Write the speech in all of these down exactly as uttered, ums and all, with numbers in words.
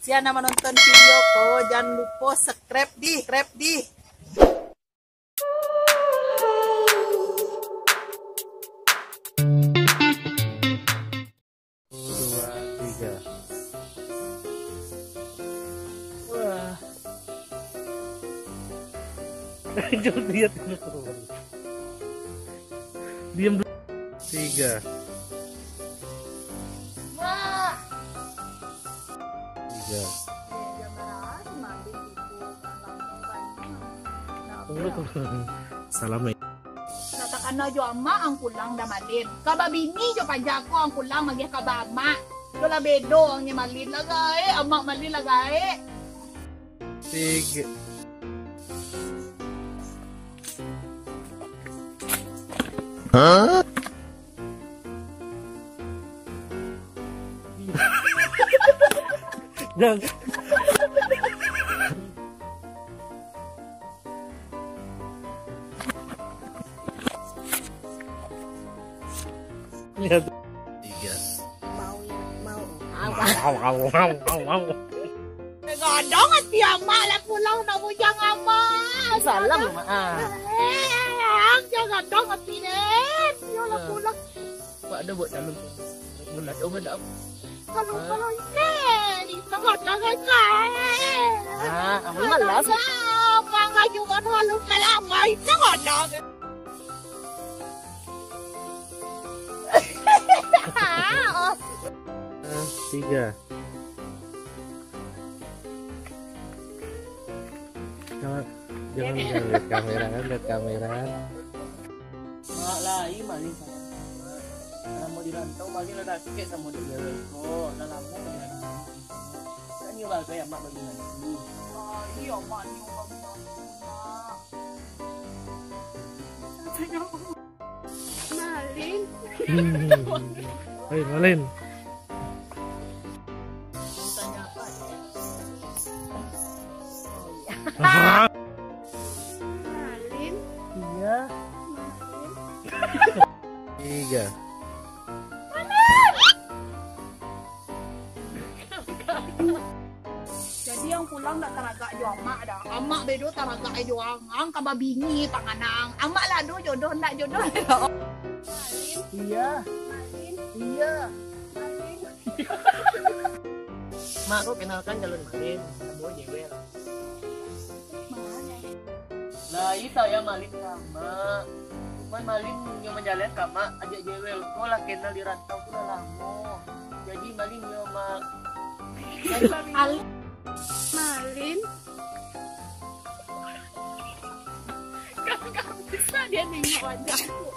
Sia nan manonton video ko, jan lupo subscribe di, subscribe di. Dua, tiga. Wah. Jangan lihat dulu. Diam dulu. Tiga. Wah. Tiga. Tunggu, tunggu. Salam, eh. Lah takana jo amak ang pulang dah malin. Ka babini jo paja ko ang pulang magiah ka baamak. Tu lah bedo ang nyo malin lah gaek, amak malin lah gaek. Tiga. Hah? Jangan. Lihat. Tiga. Mau, mau. Mau, mau, mau, mau, mau. Gadang ati amak lah pulang nak bujang amak. Salam, Mak. Ah. Eh, ang jangan gadang ati den. Yo lah pulang. Pak ada buat calon. Benar, oh, benar. Kalau, kalau ini, di tengah-tengah kan. Ah, aman lah. Mangga juga halu selama itu ada. Ah, tiga. Jangan, jangan, jangan lihat kamera kan, lihat kamera kan. Mak lai malin samo. Lamo di rantau, malin lah dakek samo dek Jewel ko. Lah lamo di rantau. Kan iyo bagai amak bagi mantu. Lai amak nio bagi mantu, Mak. Malin. Hei, malin. Malin. Iya. Malin. Tiga. Jadi ang pulang ndak taragak jo amak dah. Amak bedo taragak jo ang. Ang ka babini panganang. Amak lah ado jodoh ndak jodoh. Iya. Iya. Mak, ko kenalkan calon malin. Namo Jewel. Lai, sayo malin ka amak. Cuman malin nyo manjaleh ka amak, ajak Jewel ko lah kenal di rantau tu lah lamo. Jadi malin nyo ma-, Al-, malin. Kan gak bisa dia nengok wajahku.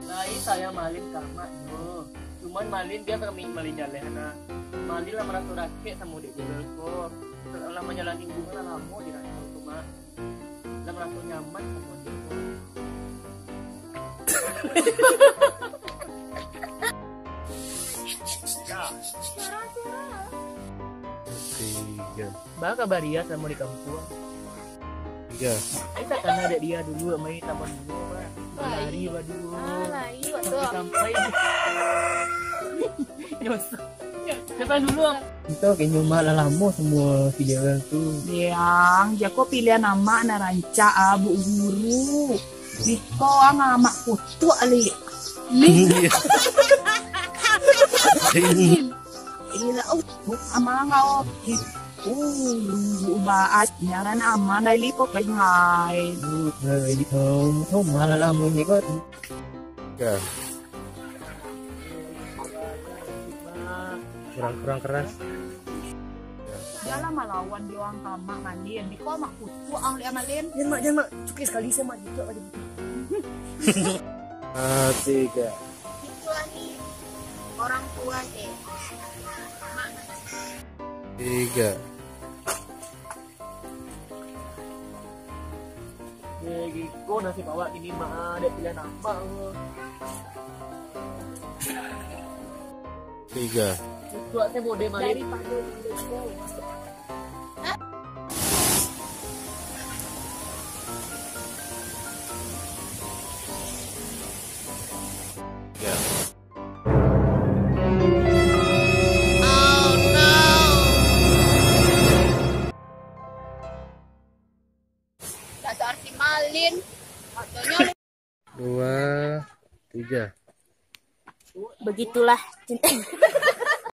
Lai, sayo malin ka amak nyo. Cuman malin biaso kami malin jaleh, nah. Malin lah maraso dakek samo dek Jewel ko. Lah manjalani hubungan lah lamo di rantau tu, Mak. Lah maraso nyaman samo dek ko. Tiga. Baa kabar Ria salamo di kampuang? Tiga. Ai takana dek Ria dulu, main taman dulu, Bang. Lari baduo. Ah, lari baduo. Sampai-sampai. Nyosah. Siapa dulu, Bang? Itu kayaknya mak lah lamo samo si Jewel tu. Yang, jako pilihan amak nan rancak, ah, Bu Guru. Biko ang amak kutuak, Lik. Lik. Ila, oh, amang, oh. Uh, baat, nyaran aman, dai, Lik, kok, ngai. Uh, uh, uh, malah lamo ni, kok. Ya. Kurang, kurang keras. Jan lah malawan jo ang ka amak malin. Biko amak kutuak ang, Lik, malin. Jan, Mak, jan, Mak. Cukuik sakali sajo, Mak. Cukuik ajo. Ah, tiga. Itu ni orang tua je. Mak. Tiga. Eh, giko nasib awak kini, Mak, dek pilihan amak. Tiga. Itu awak teh bodeh, Mak. Daripada tiga. Satu arti malin. Motonyo Dua, tiga. Begitulah cinta.